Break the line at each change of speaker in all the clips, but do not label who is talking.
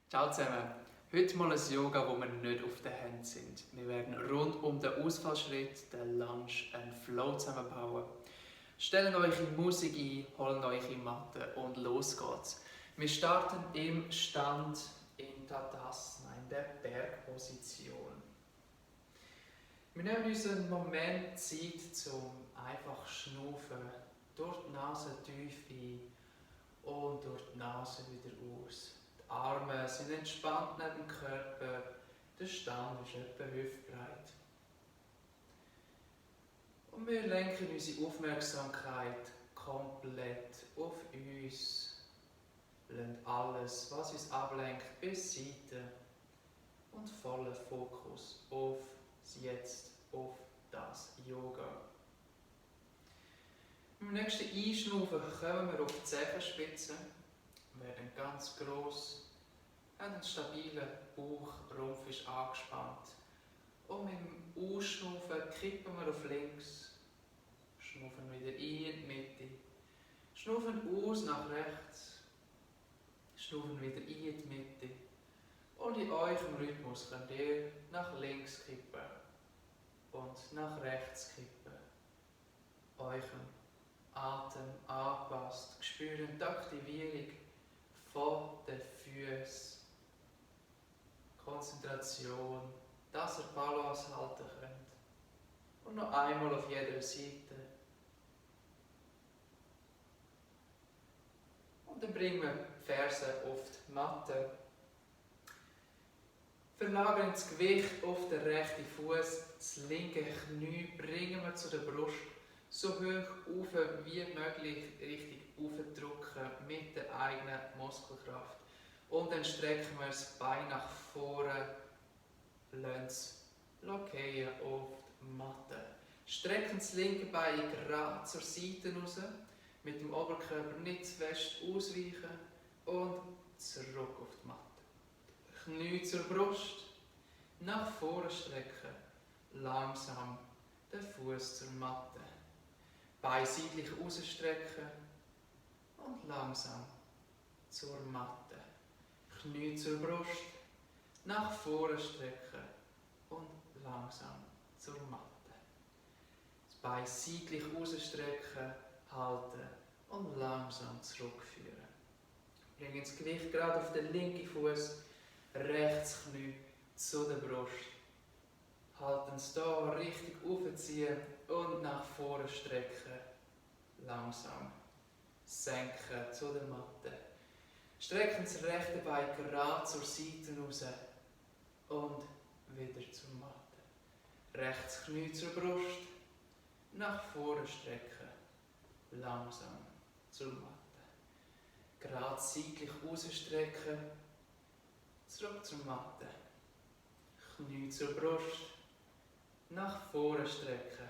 Ciao zusammen. Heute mal ein Yoga, wo wir nicht auf den Händen sind. Wir werden rund um den Ausfallschritt, den Lunge, einen Flow zusammenbauen. Stellt euch in Musik ein, holt euch in Matte und los geht's. Wir starten im Stand in Tadasana, in der Bergposition. Wir nehmen uns einen Moment Zeit zum einfach schnaufen. Durch die Nase tief ein und durch die Nase wieder aus. Die Arme sind entspannt neben dem Körper, der Stand ist etwa hüftbreit. Und wir lenken unsere Aufmerksamkeit komplett auf uns. Lassen alles, was uns ablenkt, beiseite und vollen Fokus auf das Jetzt, auf das Yoga. Beim nächsten Einschnaufen kommen wir auf die Zehenspitzen, werden ganz gross, haben einen stabilen Bauch, Rumpf ist angespannt. Und mit dem Ausschnaufen kippen wir auf links, schnaufen wieder ein in die Mitte, schnaufen aus nach rechts, schnaufen wieder ein in die Mitte. Und in eurem Rhythmus könnt ihr nach links kippen und nach rechts kippen. Eurem Atem anpasst, spüren die Aktivierung von den Füßen. Konzentration, dass ihr Balance halten könnt. Und noch einmal auf jeder Seite. Und dann bringen wir die Fersen auf die Matte. Verlagern das Gewicht auf den rechten Fuß, das linke Knie bringen wir zu der Brust. So hoch auf wie möglich richtig aufdrücken mit der eigenen Muskelkraft. Und dann strecken wir das Bein nach vorne, lassen es fallen auf die Matte. Strecken das linke Bein gerade zur Seite raus, mit dem Oberkörper nicht zu fest ausweichen und zurück auf die Matte. Knie zur Brust, nach vorne strecken, langsam den Fuß zur Matte. Beine seitlich ausstrecken und langsam zur Matte. Knie zur Brust, nach vorne strecken und langsam zur Matte. Das Bein seitlich ausstrecken, halten und langsam zurückführen. Bringen das Gewicht gerade auf den linken Fuß, rechts Knie zu der Brust. Halten es hier richtig aufziehen und nach vorne strecken. Langsam senken zu der Matte. Strecken das rechte Bein gerade zur Seite raus und wieder zur Matte. Rechts Knie zur Brust, nach vorne strecken. Langsam zur Matte. Gerade seitlich ausstrecken, zurück zur Matte. Knie zur Brust, nach vorne strecken,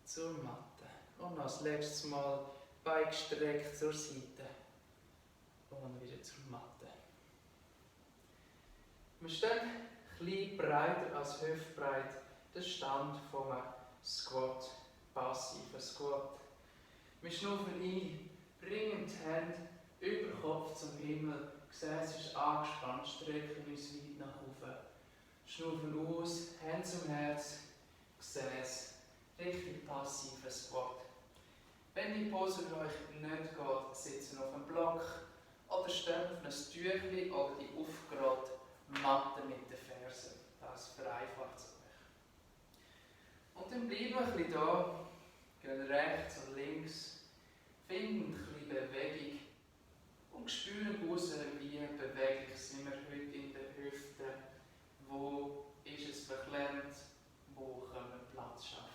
zur Matte. Und noch das letzte Mal Bein gestreckt zur Seite und wieder zur Matte. Wir stehen etwas breiter als hüftbreit, der Stand vom Squat, passiven Squat. Wir schnaufen ein, bringen die Hände über Kopf zum Himmel, Gesäß ist angespannt, strecken uns weit nach oben. Schnaufen aus, Hände zum Herz, Gesäß, richtig passiver Squat. Wenn die Pose für euch nicht geht, sitzen auf einem Block oder stehen auf einem Tüchlein oder die aufgerollte Matte mit den Fersen. Das vereinfacht es euch. Und dann bleiben wir ein bisschen da, gehen rechts und links, finden ein bisschen Bewegung und spüren raus, wie beweglich sind wir heute in der Hüfte. Wo ist es verklemmt? Wo können wir Platz schaffen?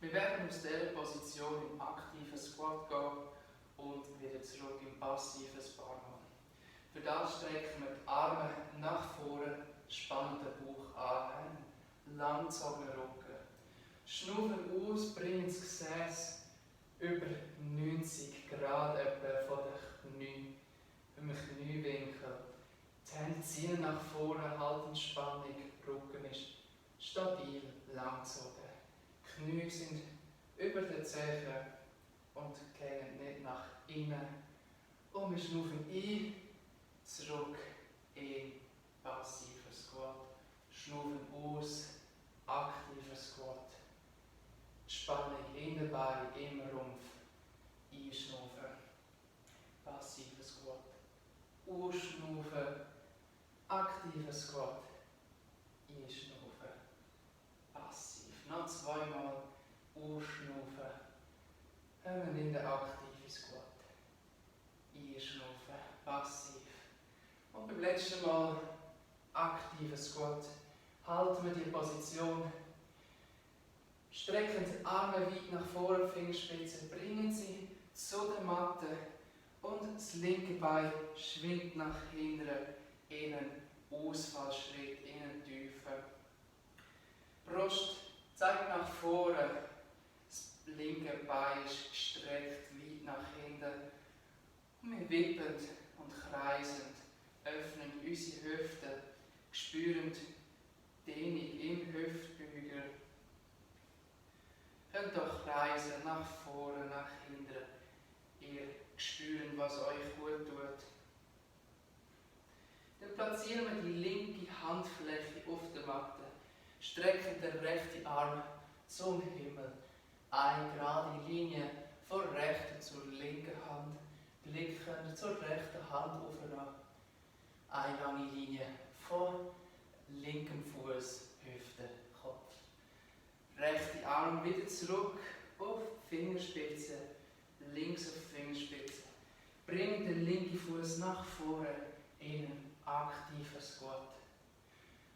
Wir werden aus dieser Position im aktiven Squat gehen und wieder zurück im passiven Sparring. Für das strecken wir die Arme nach vorne, spannen den Bauch an, langsamen Rücken. Schnaufen aus, bringen das Gesäß über 90 Grad etwa von den Knien, vom Kniewinkel. Die Hände ziehen nach vorne, halten Spannung, Rücken ist stabil, langgezogen. Knie sind über den Zehen und gehen nicht nach innen. Und wir schnaufen ein zurück in passiver Squat. Schnaufen aus, aktiver Squat. Die Spannung in den Beinen, im Rumpf. Einschnaufen, passiver Squat. Ausschnaufen, aktiver Squat. Einschnaufen, passiv. Noch zweimal ausschnaufen. Kommen in den aktiven Squat. Einschnaufen, passiv. Und beim letzten Mal aktiver Squat. Halten wir die Position. Strecken die Arme weit nach vorne, Fingerspitzen. Bringen sie zu der Matte. Und das linke Bein schwingt nach hinten in einen Ausfallschritt, in einen tiefen. Brust zeigt nach vorne. Das linke Bein ist gestreckt, weit nach hinten. Und wir wippend und kreisend öffnen unsere Hüften, spürend Dehnung im Hüftbeuger. Könnt auch kreisen, nach vorne, nach hinten. Ihr spürt, was euch gut tut. Dann platzieren wir die linke Handfläche auf der Matte. Strecken den rechten Arm zum Himmel. Eine gerade Linie von rechter zur linken Hand. Blicken zur rechten Hand auf. Eine lange Linie von linkem Fuß, Hüfte, Kopf. Rechte Arm wieder zurück auf die Fingerspitze, links auf die Fingerspitze. Bringt den linken Fuß nach vorne in einen aktiven Squat.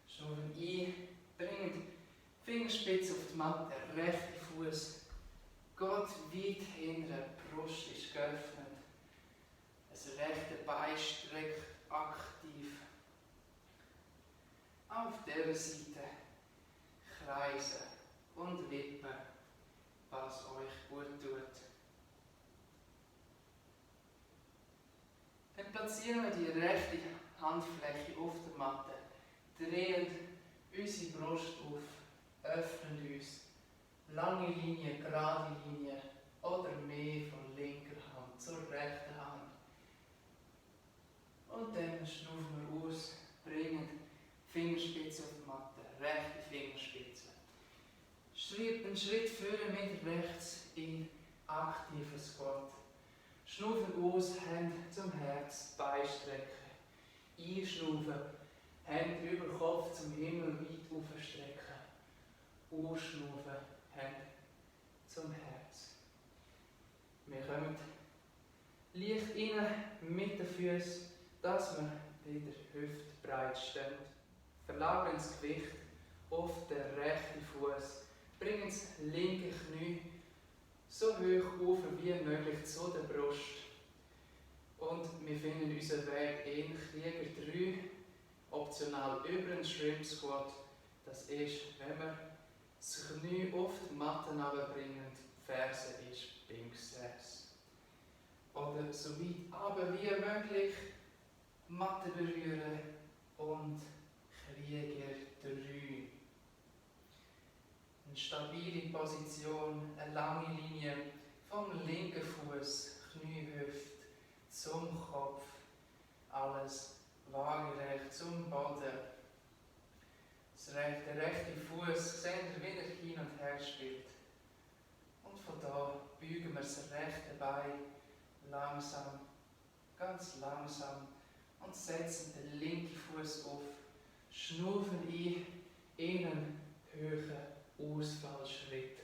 Schnaufen ein, bringt die Fingerspitze auf die Matte, rechte Fuß geht weit hinten, die Brust ist geöffnet. Das rechte Bein streckt aktiv. Auf dieser Seite kreisen und wippen, was euch gut tut. Dann platzieren wir die rechte Handfläche auf der Matte, drehen unsere Brust auf, öffnen uns. Lange Linie, gerade Linie oder mehr von linker Hand zur rechten Hand. Und dann schnaufen wir aus, bringen Fingerspitze auf die Matte, rechte Fingerspitze. Einen Schritt führen mit rechts in aktiven Squat. Schnaufen aus, Hände zum Herz, Bein strecken. Einschnaufen, Hände über Kopf zum Himmel weit aufstrecken. Ausschnaufen, Hände zum Herz. Wir kommen leicht rein mit den Füßen, dass wir wieder hüftbreit stehen. Verlagern das Gewicht auf den rechten Fuß. Bringen das linke Knie so hoch auf wie möglich zu der Brust. Und wir finden unseren Weg in Krieger 3, optional über den Shrimp Squat. Das ist, wenn wir das Knie auf die Matte bringen, die Ferse ist Pinksass. Oder so weit runter wie möglich, Matte berühren und Krieger 3. Eine stabile Position, eine lange Linie vom linken Fuß, Kniehüft zum Kopf, alles waagerecht zum Boden. Der rechte Fuß, seht ihr, wieder hin und her spielt. Und von da beugen wir das rechte Bein langsam, ganz langsam und setzen den linken Fuß auf, schnaufen ein in einen höheren Ausfallschritt.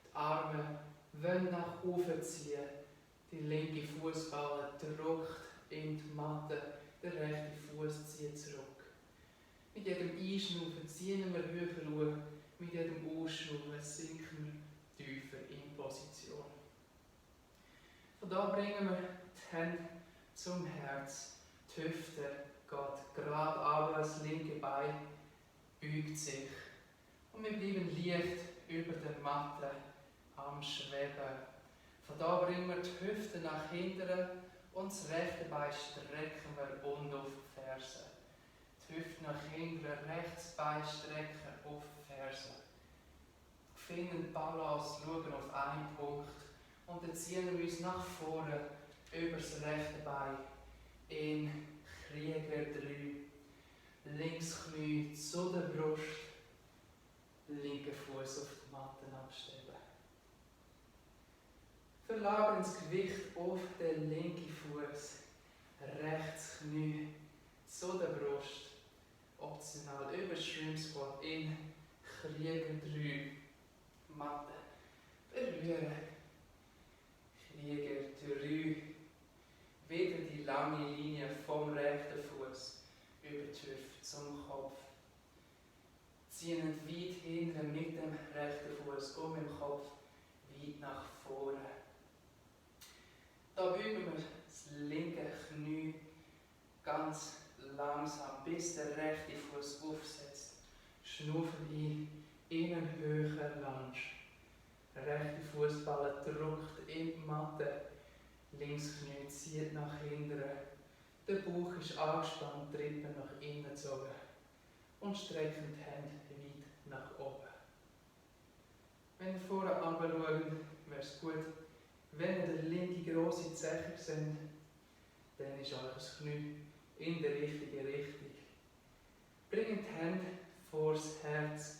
Die Arme wollen nach oben ziehen, die linke Fußballe drückt in die Matte, der rechte Fuß zieht zurück. Mit jedem Einschnaufen ziehen wir höher, mit jedem Ausschnaufen sinken wir tiefer in Position. Von da bringen wir die Hände zum Herz, die Hüfte geht gerade runter, das linke Bein beugt sich. Und wir bleiben leicht über der Matte am Schweben. Von da bringen wir die Hüfte nach hinten und das rechte Bein strecken wir unten auf die Ferse. Die Hüfte nach hinten, rechts Bein strecken auf die Ferse. Finden Balance, schauen auf einen Punkt und dann ziehen wir uns nach vorne über das rechte Bein in Krieger 3. Links Knie zu der Brust, linker Fuß auf die Matte abstellen. Verlagern das Gewicht auf den linken Fuß, rechts Knie zu der Brust. Optional über Shrimp Squat in Krieger 3. Matte berühren. Krieger 3. Wieder die lange Linie vom rechten Fuß über die Hüfte zum Kopf. Ziehen weit hinten mit dem rechten Fuß und mit dem Kopf weit nach vorne. Da beugen wir das linke Knie ganz langsam, bis der rechte Fuß aufsetzt. Schnaufen ein, in einen höheren Lunge. Der rechte Fußballen drückt in die Matte. Links Knie zieht nach hinten. Der Bauch ist angespannt, die Rippen nach innen gezogen. Und strecken die Hände weit nach oben. Wenn ihr vorne anschaut, wäre es gut, wenn ihr den linken grossen Zecher seht, dann ist euer Knie in der richtigen Richtung. Bringt die Hände vor das Herz,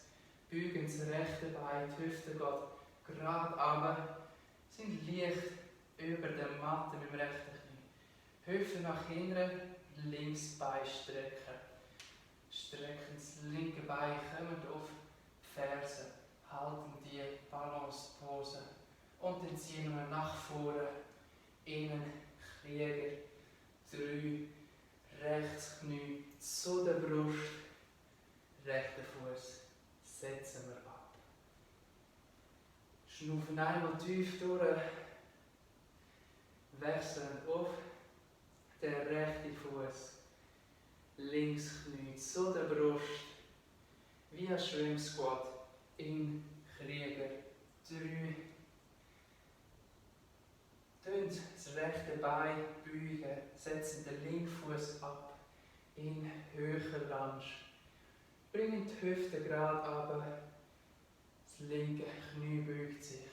beugen das rechte Bein, die Hüfte geht gerade runter, sind leicht über der Matte mit dem rechten Knie. Hüfte nach hinten, links Bein strecken. Strecken das linke Bein, kommen auf die Fersen, halten die Balancepose und dann ziehen wir nach vorne in einen Krieger 3. Rechts Knie zu der Brust, rechter Fuß setzen wir ab. Schnaufen einmal tief durch, wechseln auf den rechten Fuß, links Knie zu der Brust, via Shrimp Squat in Krieger 3. Das rechte Bein beugen, setzen den linken Fuß ab in höherer Lunge. Bringen die Hüfte gerade runter, das linke Knie beugt sich.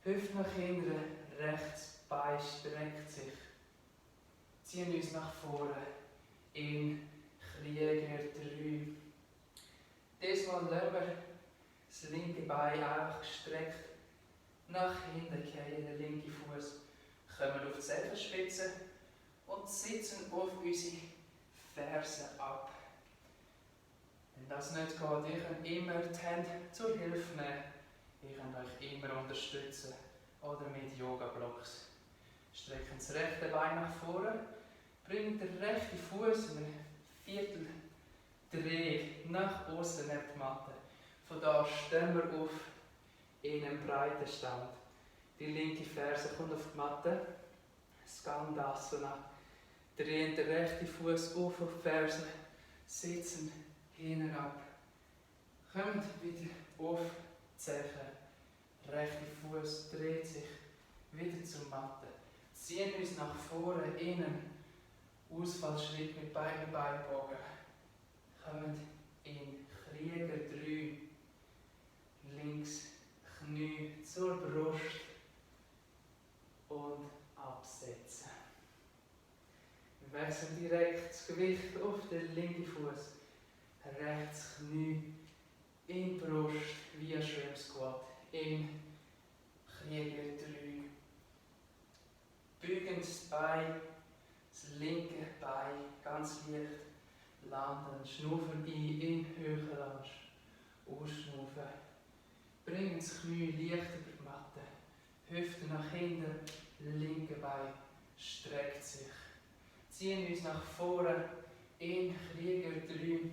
Hüfte nach hinten, rechts Bein streckt sich. Ziehen uns nach vorne in Krieger 3. Diesmal lassen wir das linke Bein einfach gestreckt nach hinten gehen, der linke Fuß. Kommen auf die Zehenspitze und sitzen auf unsere Fersen ab. Wenn das nicht geht, ihr könnt immer die Hände zur Hilfe nehmen. Ihr könnt euch immer unterstützen oder mit Yoga-Blocks. Strecken das rechte Bein nach vorne, bringen den rechten Fuß in einen Vierteldreh nach außen neben die Matte. Von da stehen wir auf in einem breiten Stand. Die linke Ferse kommt auf die Matte. Skandasana. Drehen den rechten Fuß auf die Ferse. Sitzen hinten ab. Kommt wieder auf die Zeche. Rechter Fuß dreht sich wieder zur Matte. Ziehen uns nach vorne innen. Ausfallschritt mit beiden Beinbogen. Kommt in Krieger 3. Links Knie zur Brust und absetzen. Wir wechseln direkt das Gewicht auf den linken Fuß. Rechts Knie in die Brust via Shrimp Squat in Krieger 3. Beugen das Bein, das linke Bein ganz leicht landen. Schnaufen ein in höhere Lunge. Ausschnaufen. Bringen das Knie leicht über die Matte. Hüfte nach hinten, linke Bein streckt sich. Ziehen uns nach vorne in Krieger 3.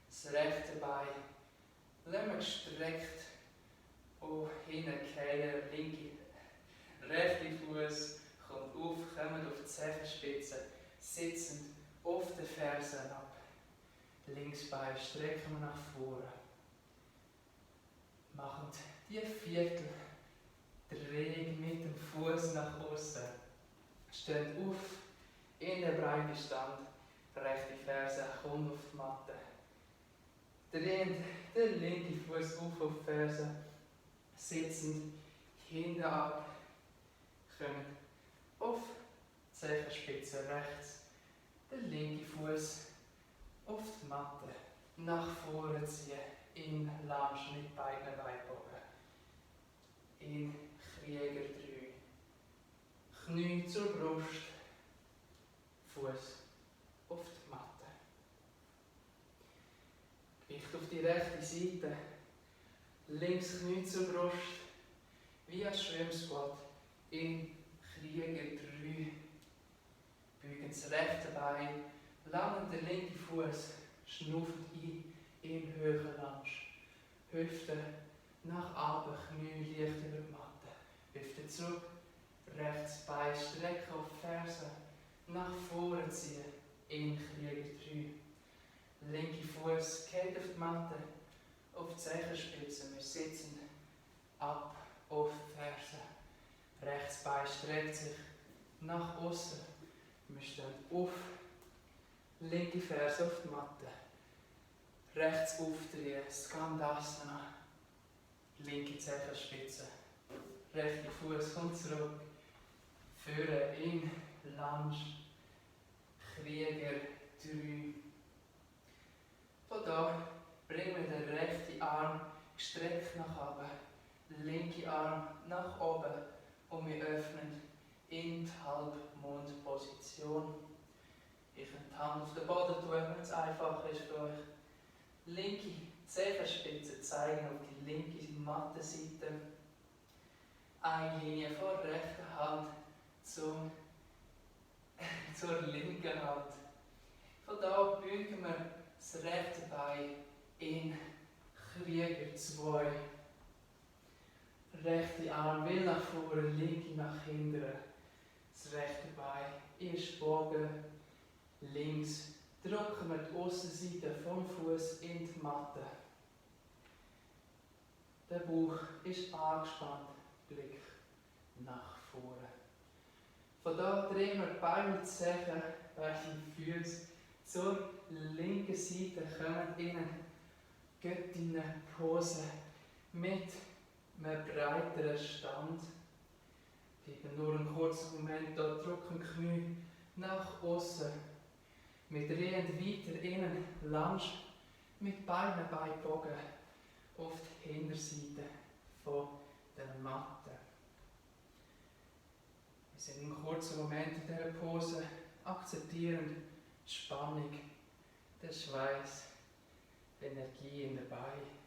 Das rechte Bein lassen wir gestreckt und hinten fallen. Rechte Fuß kommt auf, kommt auf die Zehenspitze, sitzend auf den Fersen ab. Links Bein strecken wir nach vorne. Machen die Vierteldrehung mit dem Fuß nach außen. Stehen auf in den breiten Stand. Rechte Ferse kommt auf die Matte. Drehen den linken Fuß auf die Ferse. Sitzend hinten ab. Kommen auf die Zehenspitze rechts. Den linken Fuß auf die Matte. Nach vorne ziehen. In Lunge mit beiden Beinbogen. In Krieger 3. Knie zur Brust. Fuß auf die Matte. Gewicht auf die rechte Seite. Links Knie zur Brust. Wie ein Schwimmsquat. In Krieger 3. Bügen das rechte Bein. Langen den linken Fuß. Schnaufen ein in höhere Lunge. Hüfte nach oben, Knie leicht über die Matte. Hüfte zurück. Rechts Bein strecken auf die Ferse. Nach vorne ziehen. In Krieger 3. Linke Fuß geht auf die Matte. Auf die Zehenspitze. Wir sitzen ab auf die Ferse. Rechts Bein streckt sich nach außen. Wir stehen auf. Linke Ferse auf die Matte. Rechts aufdrehen, Skandasana. Linke Zehenspitze. Rechte Fuß kommt zurück. Führen in Lunge. Krieger 3. Von da bringen wir den rechten Arm gestreckt nach oben. Linke Arm nach oben. Und wir öffnen in die Halbmondposition. Ich kann die Hand auf den Boden tun, wenn es einfacher ist für euch. Linke Zehenspitze zeigen auf die linke Mattenseite. Eine Linie von der rechten Hand zur linken Hand. Von da beugen wir das rechte Bein in Krieger 2. Rechte Arm will nach vorne, linke nach hinten. Das rechte Bein ist bogen. Links drücken wir die Aussenseite vom Fuß in die Matte. Der Bauch ist angespannt, Blick nach vorne. Von da drehen wir die Beine und Zehen, die Füße zur linken Seite, kommen in eine Göttinnenpose mit einem breiteren Stand. Bleiben nur einen kurzen Moment da, drücken die Knie nach außen. Wir drehen weiter innen, Lunge mit beiden Beinbogen auf die Hinterseite von der Matte. Wir sind einen kurzen Moment in dieser Pose, akzeptieren die Spannung, den Schweiß, die Energie in den Beinen.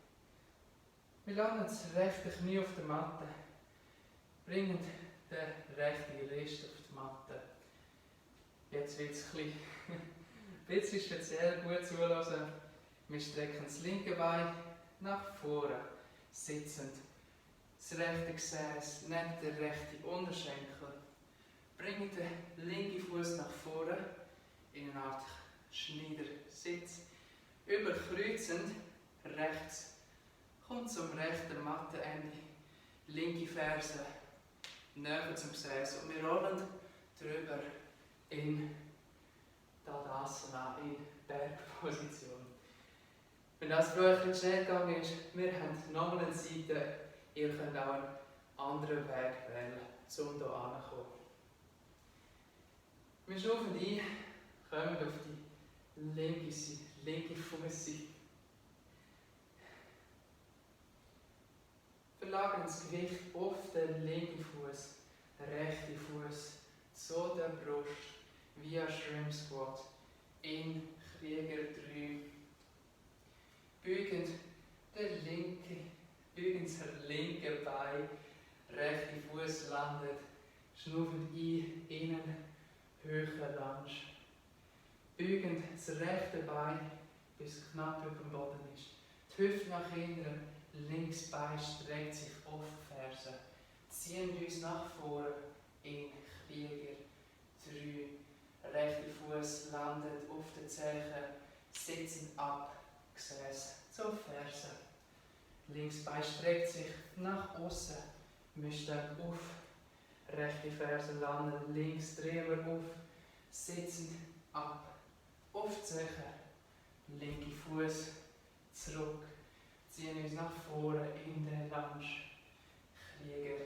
Wir landen das rechte Knie auf der Matte, bringen den rechten Rist auf die Matte. Jetzt wird es ein bisschen speziell, gut zuhören. Wir strecken das linke Bein nach vorne, sitzend. Das rechte Gesäß neben den rechten Unterschenkel. Bringen den linken Fuß nach vorne in eine Art Schneidersitz. Überkreuzend rechts. Kommt zum rechten Mattenende. Linke Ferse näher zum Gesäß. Und wir rollen drüber in Tadasana, in Bergposition. Wenn das für euch nicht schnell gegangen ist, wir haben nochmal eine Seite, ihr könnt auch einen anderen Weg wählen, um hier anzukommen. Wir schnaufen ein, kommen auf die linke Fußseite. Verlagern das Gewicht auf den linken Fuß, den rechten Fuß zu der Brust, via Shrimp Squat, in Krieger 3. Beugen das linke Bein, rechte Fuß landet, schnaufen ein, innen, höhere Lunge. Beugen das rechte Bein, bis es knapp über dem Boden ist. Die Hüfte nach hinten, links Bein streckt sich auf die Ferse. Ziehen uns nach vorne in Krieger 3. Rechter Fuß landet auf den Zehen, sitzend ab, Gesäß zur Ferse. Links Bein streckt sich nach außen. Wir stehen auf. Rechte Ferse landet links, drehen wir auf. Sitzend ab. Auf die Zehen. Linke Fuß zurück. Ziehen uns nach vorne in den Lunge. Krieger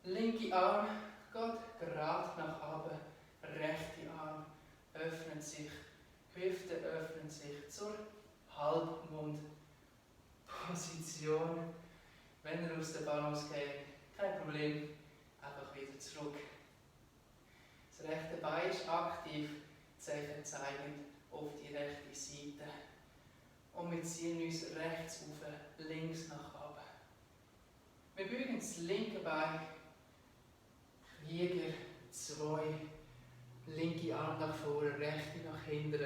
3. Linke Arm geht gerade nach oben. Wenn ihr aus der Balance geht, kein Problem, einfach wieder zurück. Das rechte Bein ist aktiv, Zeichen zeigen auf die rechte Seite. Und wir ziehen uns rechts auf, links nach oben. Wir beugen das linke Bein, Krieger 2, linke Arm nach vorne, rechte nach hinten.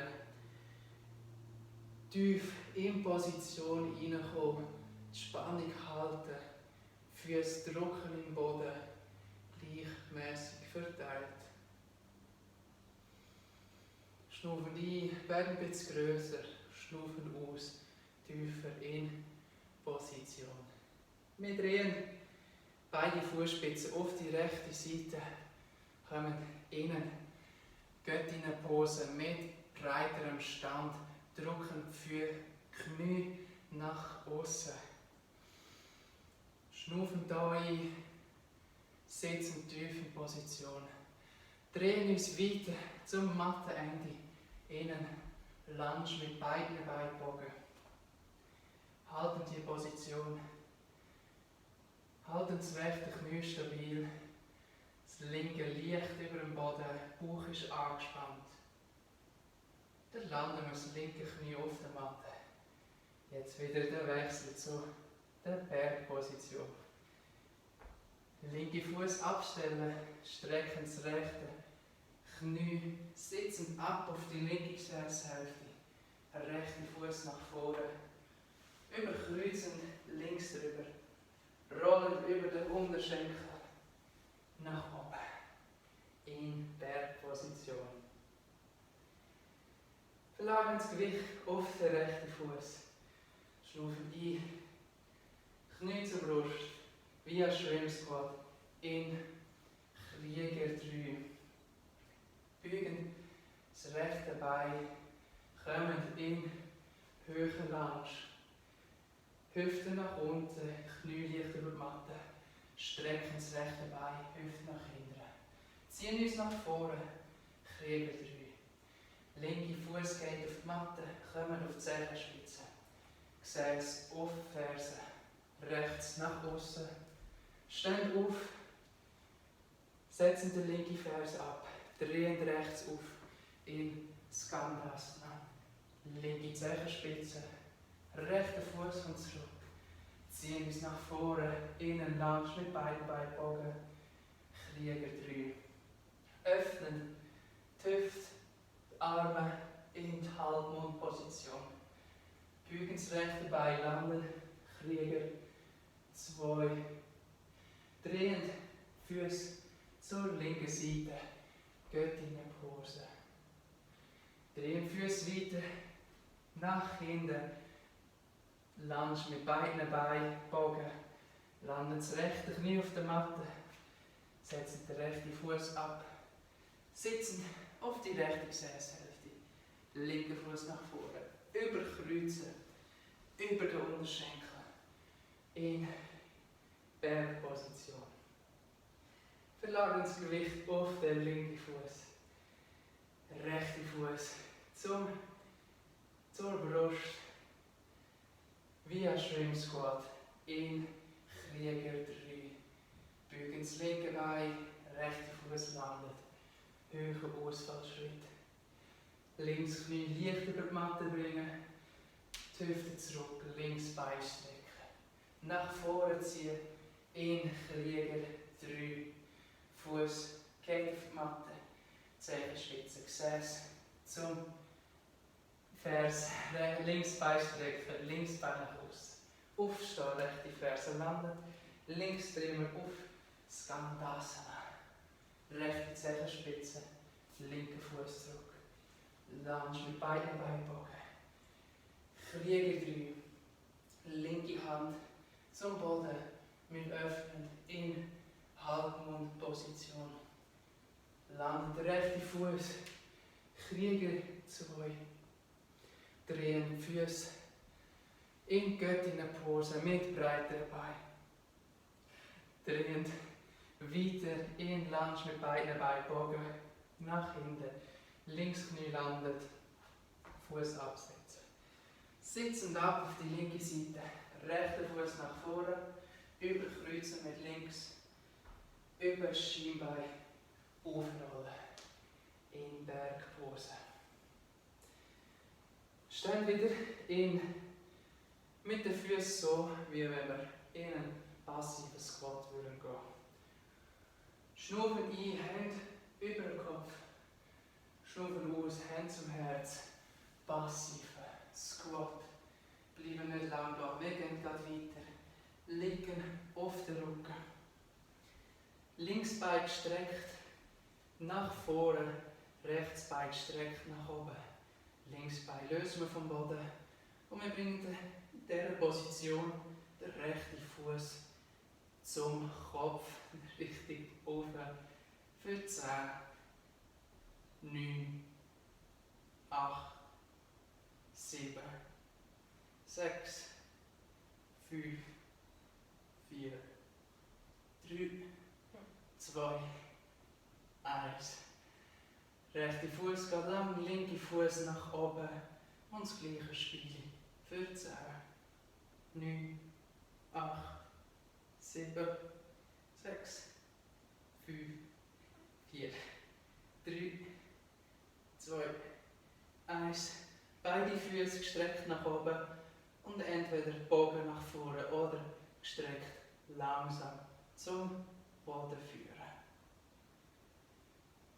Tief in Position reinkommen, die Spannung halten, Füße drücken im Boden, gleichmäßig verteilt. Schnaufen ein, werden ein bisschen grösser, schnaufen aus, tiefer in Position. Wir drehen beide Fußspitzen auf die rechte Seite, kommen innen, Göttinnenpose mit breiterem Stand, drücken für Knie nach außen. Schnaufen hier ein, sitzen tief in Position. Drehen uns weiter zum Mattenende. Innen, Lunge mit beiden Beinbogen. Halten die Position. Halten das rechte Knie stabil. Das linke leicht über dem Boden, Bauch ist angespannt. Dann landen wir das linke Knie auf der Matte. Jetzt wieder der Wechsel zu der Bergposition. Linke Fuß abstellen, strecken das rechte Knie, sitzen ab auf die linke Gesäßhälfte. Rechte Fuß nach vorne, überkreuzen links drüber, rollen über den Unterschenkel nach oben in Bergposition. Verlagern das Gewicht auf den rechten Fuß. Schnaufen ein, Knie zur Brust, via Shrimp Squat in Krieger 3. Beugen das rechte Bein, kommen in Höhe Lunge. Hüfte nach unten, Knie leicht über die Matte. Strecken das rechte Bein, Hüfte nach hinten. Ziehen uns nach vorne, Krieger 3. Linke Fuß geht auf die Matte, kommen auf die Zehenspitze. Gesäß auf die Ferse, rechts nach außen. Stehen auf, setzen den linken Ferse ab, drehen rechts auf in Skandasana. Linke Zehenspitze, rechter Fuß kommt zurück. Ziehen uns nach vorne, innen Lunge mit beiden Beinbogen. Krieger 3. Öffnen die Hüfte, die Arme in die Halbmondposition. Beugen das rechte Bein, landen. Krieger 2. Drehen die Füße zur linken Seite. Göttinnenpose. Drehen die Füße weiter nach hinten. Lunge mit beiden Beinen, Bogen. Landen das rechte Knie auf der Matte. Setzen den rechten Fuß ab. Sitzen auf die rechte Gesäßhälfte. Linker Fuß nach vorne. Überkreuzen. Über den Unterschenkel. In Bergposition. Verlagern das Gewicht auf den linken Fuß. Rechter Fuß zur Brust. Via Shrimp Squat in Krieger 3. Beugen das linke Bein, rechter Fuß landet. Höherer Ausfallschritt. Links Knie leicht über die Matte bringen. Die Hüfte zurück, links Bein strecken. Nach vorne ziehen in Krieger 3. Fuß geht auf die Matte. Zehenspitze, Gesäß zum Vers, links Bein strecken, links Bein nach außen. Aufstehen, rechte Ferse landen. Links drehen wir auf Skandasana. Rechte Zehenspitze, linker Fuß zurück. Lunge mit beiden Beinbogen. Krieger 3. Linke Hand zum Boden. Wir öffnen in Halbmondposition. Landen der rechte Fuß. Krieger 2. Drehen die Füße in Göttinnenpose mit breiteren Beinen. Drehen weiter in Lunge mit beiden Beinbogen nach hinten. Links Knie landet, Fuß absetzen. Sitzend ab auf die linke Seite, rechter Fuß nach vorne, überkreuzen mit links, über das Schienbein aufrollen in Bergpose. Stehen wieder mit den Füßen so, wie wenn wir in einen passiven Squat würden gehen. Schnaufen ein, Hände über den Kopf. Schnaufen aus, Hände zum Herz. Passive Squat. Bleiben nicht lang da, wir gehen gleich weiter. Liegen auf den Rücken. Links Bein gestreckt nach vorne, rechts Bein gestreckt nach oben. Links Bein lösen wir vom Boden und wir bringen in dieser Position den rechten Fuß zum Kopf richtig oben für 10, 9, 8, 7, 6, 5, 4, 3, 2, 1. Rechter Fuß geht lang, linke Fuß nach oben und das gleiche Spiel. 14, 9, 8, 7, 6, 5, 4, 3, 2, 1. Beide Füße gestreckt nach oben und entweder Bogen nach vorne oder gestreckt langsam zum Boden führen.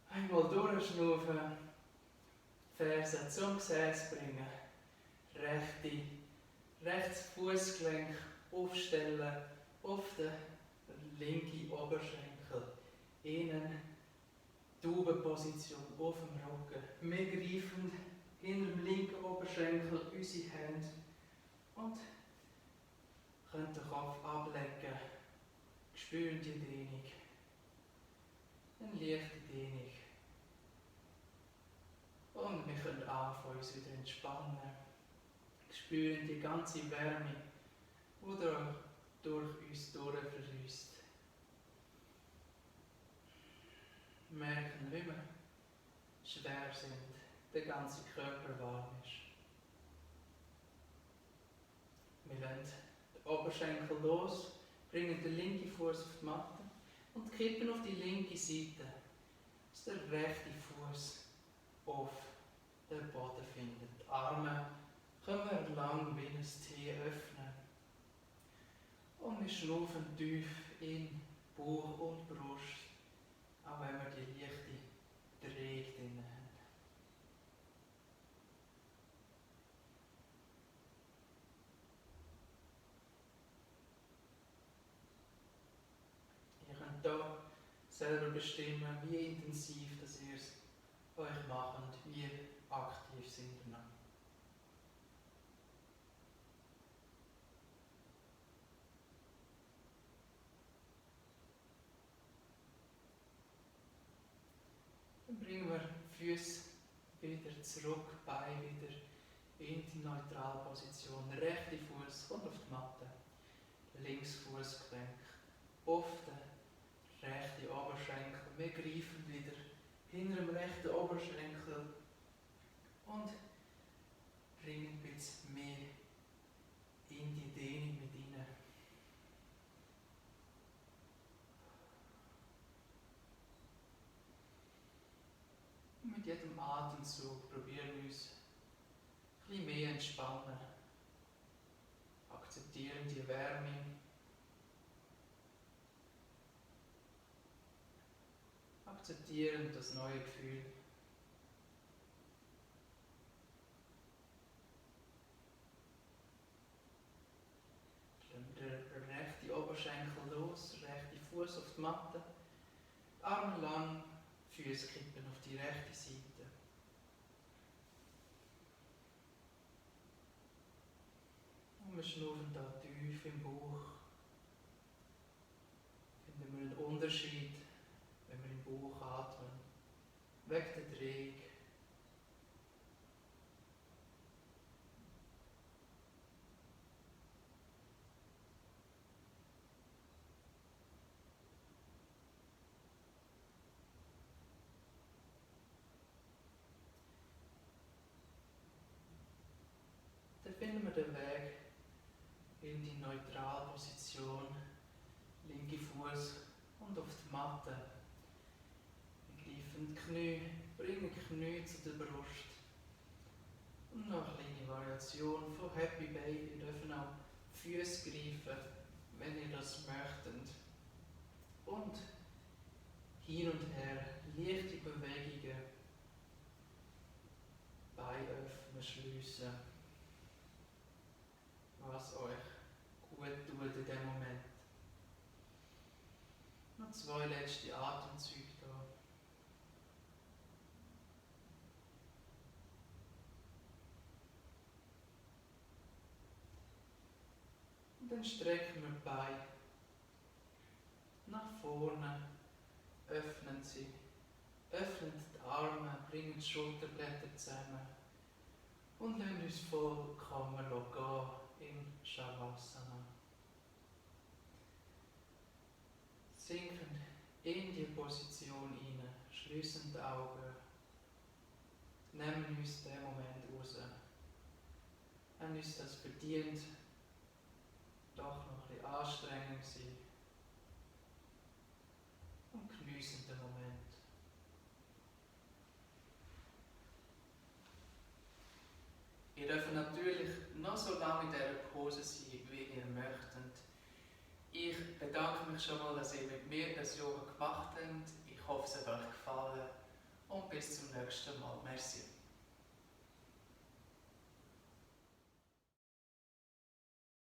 Einmal durchschnaufen, Fersen zum Gesäß bringen, rechts Fußgelenk aufstellen auf den linken Oberschenkel, innen Taubenposition auf dem Rücken. Wir greifen hinter dem linken Oberschenkel unsere Hände und können den Kopf ablecken. Spüren die Dehnung. Eine leichte Dehnung. Und wir können anfangen, uns wieder entspannen. Spüren die ganze Wärme, die durch uns durchfließt. Merken, wie wir schwer sind, der ganze Körper warm ist. Wir lassen den Oberschenkel los, bringen den linken Fuß auf die Matte und kippen auf die linke Seite, dass der rechte Fuß auf den Boden findet. Die Arme können wir lang wie ein T öffnen. Und wir schnaufen tief in Bauch und Brust, auch wenn wir die leichte Drehung drin haben. Ihr könnt hier selber bestimmen, wie intensiv das ihr es euch macht, wie aktiv sind ihr noch. Dann bringen wir die Füße wieder zurück, Beine wieder in die Neutralposition. Der rechte Fuß kommt auf die Matte, links Fußgelenk auf den rechten Oberschenkel. Wir greifen wieder hinter dem rechten Oberschenkel und bringen ein bisschen mehr in die Dehnung mit hinein. Und mit jedem Atemzug probieren wir uns ein bisschen mehr entspannen. Akzeptieren die Wärme. Akzeptieren das neue Gefühl. Der rechte Oberschenkel los, rechte Fuß auf die Matte, Arme lang, Füße kippen auf die rechte Seite. Und wir schnaufen da tief im Bauch. Finden wir einen Unterschied, wenn wir im Bauch atmen. Weg der Drehung. Dann finden wir den Weg in die Neutralposition linke Fuß und auf die Matte. Wir greifen die Knie, bringen die Knie zu der Brust. Und noch eine kleine Variation von Happy Baby. Ihr dürft auch die Füße greifen, wenn ihr das möchtet. Und hin und her, leichte Bewegungen. Beine öffnen, schliessen. Was euch gut tut in diesem Moment. Noch 2 letzte Atemzüge hier. Und dann strecken wir die Beine nach vorne, öffnen sie, öffnen die Arme, bringen die Schulterblätter zusammen und lassen uns vollkommen gehen in Shavasana. Sinken in die Position hinein, schließen die Augen, nehmen uns den Moment raus, haben uns das verdient, doch noch ein bisschen anstrengend sein und geniessen den Moment. Ihr dürft natürlich noch so lange in dieser Pose sein, wie ihr möchtet. Ich bedanke mich schon mal, dass ihr mit mir das Yoga gemacht habt. Ich hoffe, es hat euch gefallen und bis zum nächsten Mal. Merci.